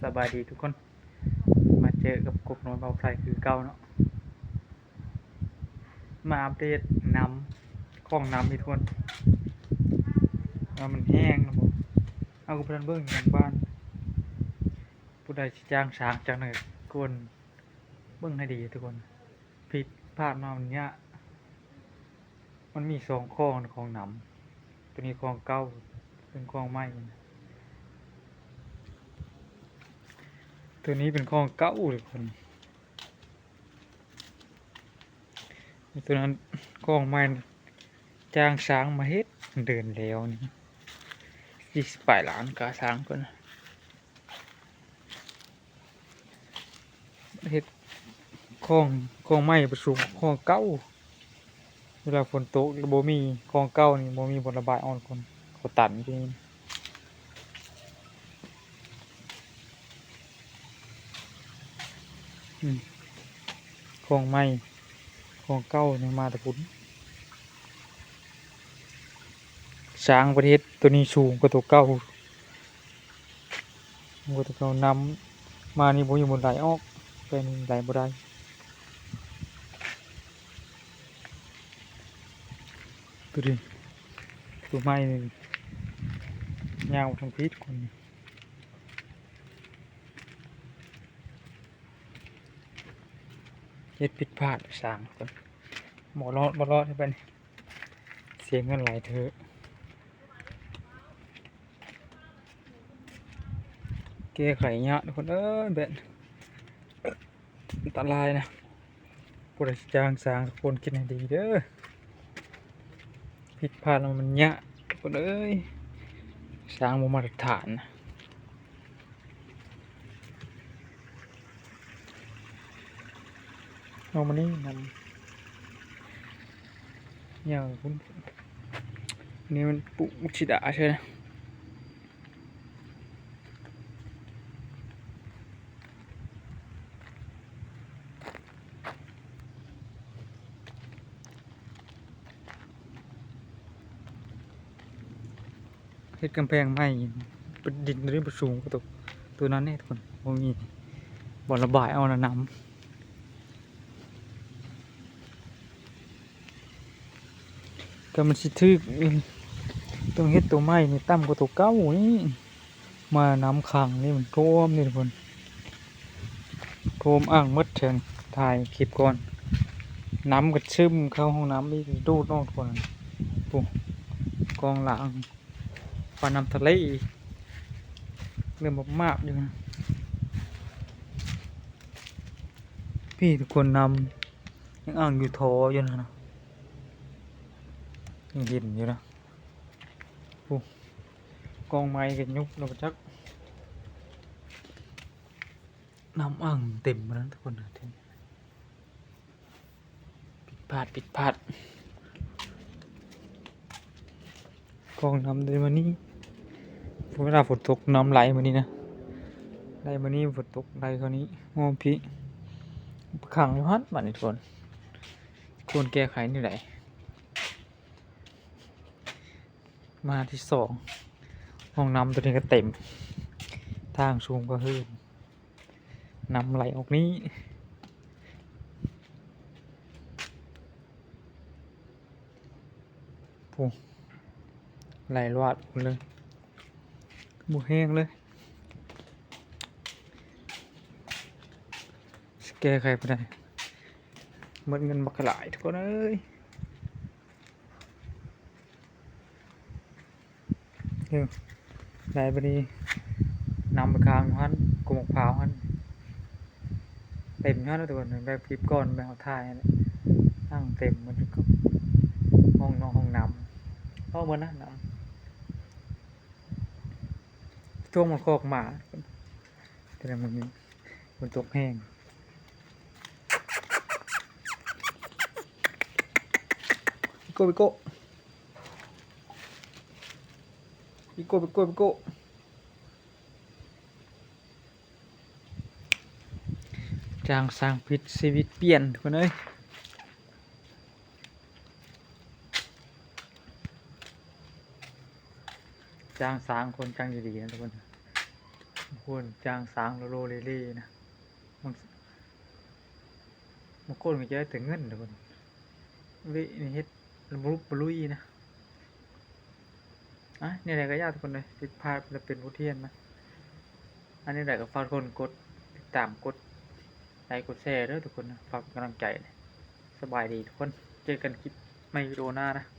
ສະບາຍດີທຸກຄົນ ມາເຈີກັບກົບນ້ອຍເບົາໄຊຄືເກົ່າເນາະ ມາອັບເດດນ້ຳ ຂອງນ້ຳນີ້ທຸກຄົນ ວ່າມັນແຫ້ງແລ້ວບໍ່ ເຮົາກໍບໍ່ທັນເບິ່ງຢູ່ຫຼັງບ້ານ ຜູ້ໃດຊິຈ້າງຊ່າງຈັກໜ້ອຍ ຄວນເບິ່ງໃຫ້ດີທຸກຄົນ ຜິດພາດມາມັນຍາກ ມັນມີສອງຂອງ ຂອງນ້ຳ ໂຕນີ້ຂອງເກົ່າ ເປັນຂອງໃໝ່ ໂຕນີ້ເປັນຂອງເກົ່າທຸກຄົນ ໂຕນັ້ນຂອງໃໝ່ ຈ້າງຊ່າງມາເຮັດ ເດືອນແລ້ວນີ້ ສີ່ສິບປາຍລ້ານຄ່າຊ່າງເພິ່ນ. ເຮັດຂອງ ຂອງໃໝ່ໄປສູງຂອງເກົ່າ ເວລາຝົນຕົກແລ້ວບໍ່ມີ ຂອງເກົ່ານີ້ບໍ່ມີບ່ອນລະບາຍອອກ ຄົນເຂົາຕັນທີ່ນີ້ ອືມ ຂອງໃໝ່ ຂອງເກົ່າຍັງມາແຕ່ພຸ້ນ ສ້າງປະເທດໂຕນີ້ສູງກວ່າໂຕເກົ່າ. ໂອ້ ແຕ່ເກົ່ານ້ຳມານີ້ບໍ່ມີບ່ອນໄຫຼອອກ ແຕ່ນີ້ໄຫຼບໍ່ໄດ້ ໂຕນີ້ ໂຕໃໝ່ນີ້ ຍາວທັງພີດຄົນ ເຮັດຜິດພາດສ້າງຄົນ ບໍ່ລອດ ບໍ່ລອດໃຫ້ບັດນີ້ ເສຍເງິນຫຼາຍເທື່ອ ແກ້ໄຂຍາກທຸກຄົນເອີຍ ແບບອັນຕະລາຍນະ ຜູ້ໃດຊິຈ້າງຊ່າງສັກຄົນຄິດໃຫ້ດີເດີ ຜິດພາດແລ້ວມັນຍາກທຸກຄົນເອີຍ ຊ່າງບໍ່ມາດຕະຖານນະ. ເອົາມານີ້ນຳ ຍາວພຸ້ນ ນີ້ມັນປຸກບັກຊິດາເຊີນະ ເຮັດກຳແພງໃໝ່ ເປັນດິນໂຕນີ້ມັນສູງກວ່າໂຕ ໂຕນັ້ນເດ້ທຸກຄົນ ບໍ່ມີບ່ອນລະບາຍອອກນະນ້ຳ ກໍມັນຊິຖືກ ຕ້ອງເຮັດໂຕໃໝ່ນີ້ຕ່ຳກວ່າໂຕເກົ່ານີ້ ມານ້ຳຂັງນີ້ມັນຖ້ວມນີ້ທຸກຄົນ ຖ້ວມອ່າງໝົດ ແຖງຖ່າຍຄລິບກ່ອນ ນ້ຳກໍຊຶມເຂົ້າຫ້ອງນ້ຳອີກ ດູດອອກທຸກຄົນ ໂອ້ ກອງລ້າງ ປານ້ຳທະເລ ເລີ່ມມາບໆຢູ່ນະ ພີ້ທຸກຄົນ ນ້ຳຍັງອ່າງຢູ່ທໍ່ຢູ່ນະ ຍັງເຫັນຢູ່ນະ ໂອ້ ກອງໄມ້ກໍຍຸບແລ້ວບໍ່ຈັກ ນ້ຳອ່າງເຕັມໝົດແລ້ວທຸກຄົນ ຜິດພາດ ຜິດພາດ ກອງນ້ຳໄດ້ມານີ້ ເວລາຝົນຕົກນ້ຳໄຫຼມານີ້ນະ ໄຫຼມານີ້ ຝົນຕົກໄຫຼເຂົ້ານີ້ ໂອ້ ພີ້ ຂັງຢູ່ຫັ້ນບາດນີ້ທຸກຄົນ ຄວນແກ້ໄຂແນວໃດ? ມາທີສອງ ຫ້ອງນ້ຳໂຕນີ້ກໍເຕັມ ທາງສູງກວ່າເຮືອນ ນ້ຳໄຫຼອອກນີ້ ໂອ້ ໄຫຼລວດພຸ້ນເລີຍ ບໍ່ແຫ້ງເລີຍ ຊິແກ້ໄຂປານໃດ ໝົດເງິນບັກຫຼາຍທຸກຄົນເອີຍ. ເອີ ໄດ້ບາດນີ້ ນ້ຳໄປຄ້າງຢູ່ຫັ້ນ ກົກໝາກພ້າວຫັ້ນ ເຕັມຢູ່ຫັ້ນແຫຼະທຸກຄົນ ແບບຄລິບກ່ອນ ແບບເຮົາຖ່າຍຫັ້ນແຫຼະ ນັ່ງເຕັມໝົດ ຫ້ອງນອນ ຫ້ອງນ້ຳ ເອົາໝົດນະ ນ້ຳ ຖ້ວມຮອດຄອກໝາ ແຕ່ລະມື້ນີ້ ຝົນຕົກແຮງ ອີໂກ ອີໂກ ອີໂກ ຈ້າງຊ່າງຜິດ ຊີວິດປ່ຽນ ທຸກຄົນເອີຍ. ຈ້າງຊ່າງຄົນຈ້າງດີໆນະທຸກຄົນ. ຄົນຈ້າງສ້າງໂລໂລເລເລນະ ບາງ ບາງຄົນກໍຈະໄດ້ແຕ່ເງິນເດ້ ເວະນີ້ເຮັດລະບຸລຸບລຸຍນະ. ອ່ະ ແນວໃດກໍຢ່າທຸກຄົນເອີຍ ຜິດພາດແລ້ວເປັນບົດຮຽນນະ. ອັນນີ້ແຫຼະ ກໍຝາກທຸກຄົນກົດຕິດຕາມ ກົດໄລກ໌ ກົດແຊເດີທຸກຄົນນະ ຝາກເປັນກຳລັງໃຈ. ສະບາຍດີທຸກຄົນ ເຈີກັນຄລິບໃໝ່ ວິດີໂອໜ້ານະ.